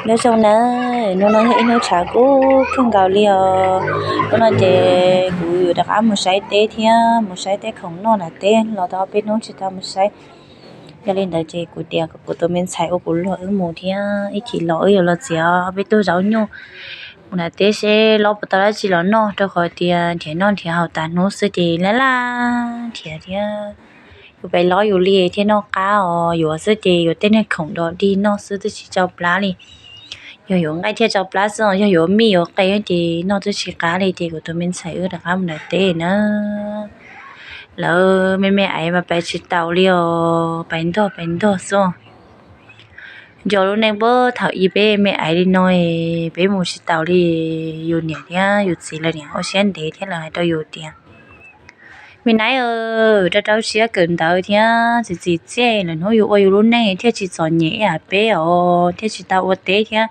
Nyob zoo nawb, hnub no yog ib hnub tshav kub kawg nkaus li os. Hnub no ces kuv yuav rov qab mus saib teb thiab mus saib teb khoom noj nram teb, los tau ob peb hnub tsis tau mus saib. Yog li ntawd ces kuv tias kom kuv tus me ntxhais ua kuv luag wb mus thiab ib chim los wb yuav los txiav ob peb tug zaub nyuj mus nram teb seb lob puas tau dab tsi los noj, rau qhov tias nrhiav noj nrhiav haus tas hnub xwb ces laj laj nrhiav thiab. Yuav pais lob yus li thiaj noj qab os, yuav xwb ces yuav tej niag khoom dog dig noj xwb twb tsis tsau plab li. Yog yuav nqaij thiaj tsau plab xwb, yog yuav mij yuav qe ces noj twb tsis qab li. Ces kuv tus me ntxhais wb rov qab mus nram teb na. Lawv me me aiv mas pais tsis taus li os, pais ntog pais ntog xwb. Nco lub neej puag thaum ub peb me aiv li no, peb mus tsis taus li. Yus niam thiab yus txiv lawv niam ua siab ntev thiab lawv hais rau yus tias, me naiv, rau rau siab kawm ntawv thiab txiv txiv txiaj lawm hnub yus ua yus lub neej thiaj tsis txom nyem ib yam peb os, thiaj tsis tau ua teb thiab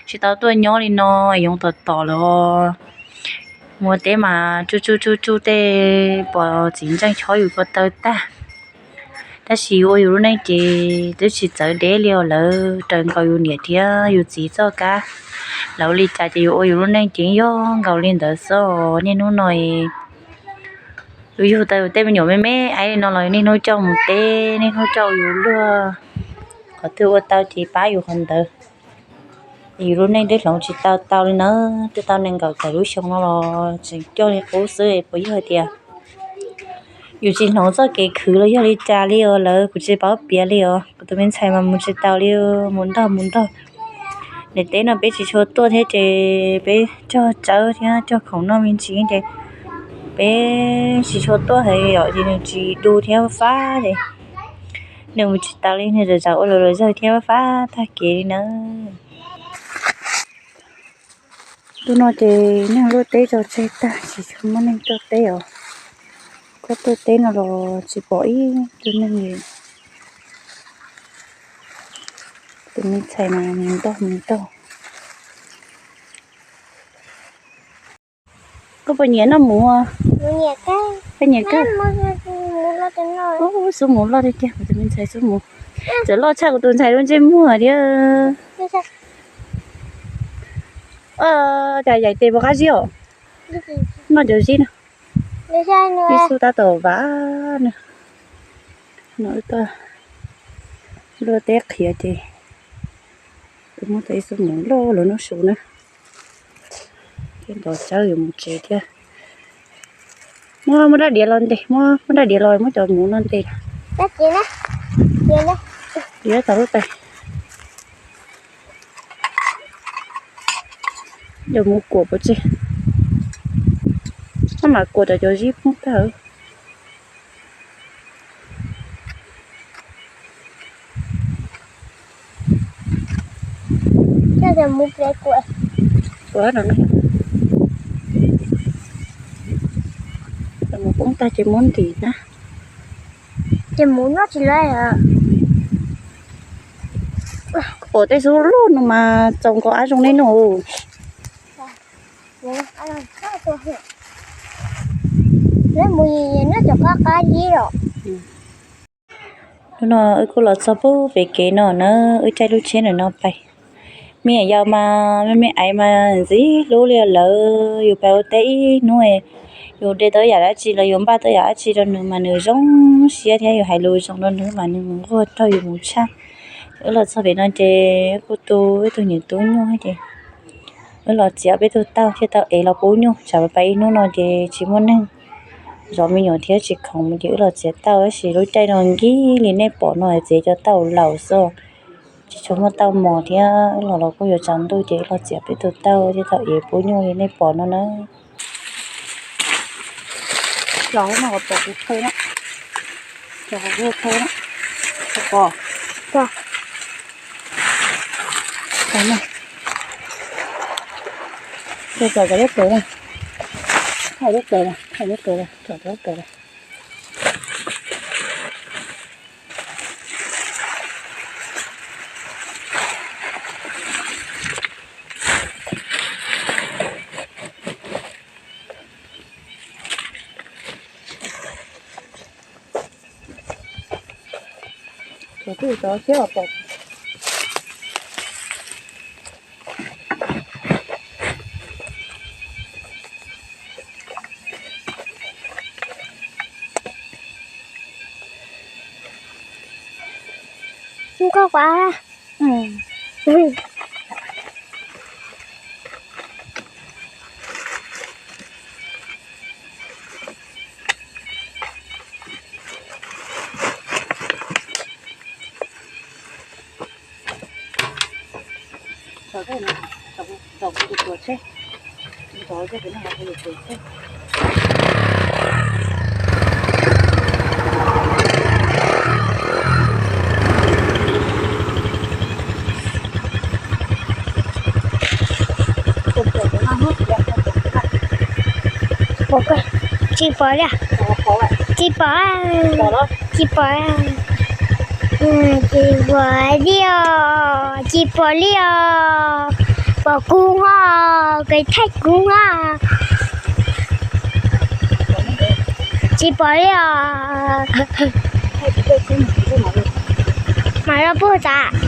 tsis tau tuaj nyob li no es yoov tom tom lawm. Mus ua teb mas tsuj tsuj tsuj tsuj tej pom txiv ntseej chob yus ko taw tag. Tab sis yus ua yus lub neej ces twb tsis txawv deb li os, lawv raws nkaus yus niam thiab yus txiv txoj kab. Lawv ua li cas ces yus ua yus lub neej ces yog nkaus li ntawd xwb. Niaj hnub no yus yug tau yus tej me nyuam me me aiv li no los niaj hnub coj mus teb, niaj hnub coj yus luag, qhov twg ua tau ces pab yus qhov ntawd. Yus lub neej twb hloov tsis tau tau li na, twb tau nees nkaum tawm lub xyoo no los tseem coj li qub xwb, puas yog hais tias yus tsis hloov txoj kev khwv los yog li cas li os, lawv kuv tsis paub piav li os. Kuv tus me ntxhais mas mus tsis taus li, mus ntog mus ntog. Niam teb no peb tsis tshua tuaj thiab ces peb cog tsawb thiab cog khoom noj me ntsis ces peb tsis tshua tuaj heev os, ces nws tsis du thiab fab ces nws mus tsis taus li, nws zam zaws ua luam luam zawg thiab fab tag kev li na. Hnub no ces neeg luaj teb tso tseg tag, tsis tshua muaj neeg tuaj teb os. Koj tuaj teb no los tsis pom ib tug neeg li. Tus me ntxhais mas mus ntog mus ntog. Koj puas nyiam noj mus? Koj nyiam kawg. Xub mus loj tiag tiag, kuv tus me ntxhais xub mus. Txawm loj tshaj kuv tus ntxhais lub ntsej muag thiab. Cas yaim tes puas qab zib os? Noj cov zib no. Ib xub tab tom vav na. No wb tuaj luaj teb qhiav ces kuv muab tau ib xub mus loj los noj su na. Thiab nto tsawb yuav mus tsev thiab. Muab, muab rab diav los ntes, muab, muab rab diav los muab cov mus no ntes. Yuav tau lub tais. Cov mus kuam pov tseg. Maj mam kuam rau cov zib poob tag. Kuam no, cov mus poob tag ces muab ntim na. Ces mus noj tsis lawm. Kuam tej xub loj no mas txaus nkaus ab zoo nej noj. Hnub no wb kuj los txog pem kev no na, wb caij lub tsheb ntawm no pais. Me nyuam yaus mas me me aiv mas ntxim hlub li lawm. Yus pais ua teb ib hnub, yus de tau yam dab tsi los yus npaj tau yam dab tsi rau nws mas nws zoo siab thiab yus hais lus zoo rau nws mas nws nquag raug yus mus tshaj. Wb los txog pem no ces wb kuj tu wb tug nyuam tub nyuj ces wb los txiav peb tug tauj thiaj tau ev los pub nyuj, tsam pais ib hnub no ces tsis muaj neeg zov me nyuam thiab tsis khoom mus ces wb los txiav tauj, tab sis lub caij no nkig li nej pom no txiav cov tauj laus xwb, tsis tshua muaj tauj mos thiab wb los los kuj yuav tsaus ntuj ces wb los txiav peb tug tauj thiaj tau ev pub nyuj li nej pom no na. Los no pom kuv phawj na, pom kuv phawj na, pom, pom. Tsom tsom lub plaws na, tsom lub plaws na, tsom lub plaws na, tsom lub plaws na. Cov twj cov thiab os pom. Koj kuv. Tsis pom li. Tsis pom. Tsis pom. Tsis pom li os. Tsis pom li os. Pom kub os, kev thaij kub os. Tsis pom li os. Mam los puag tas.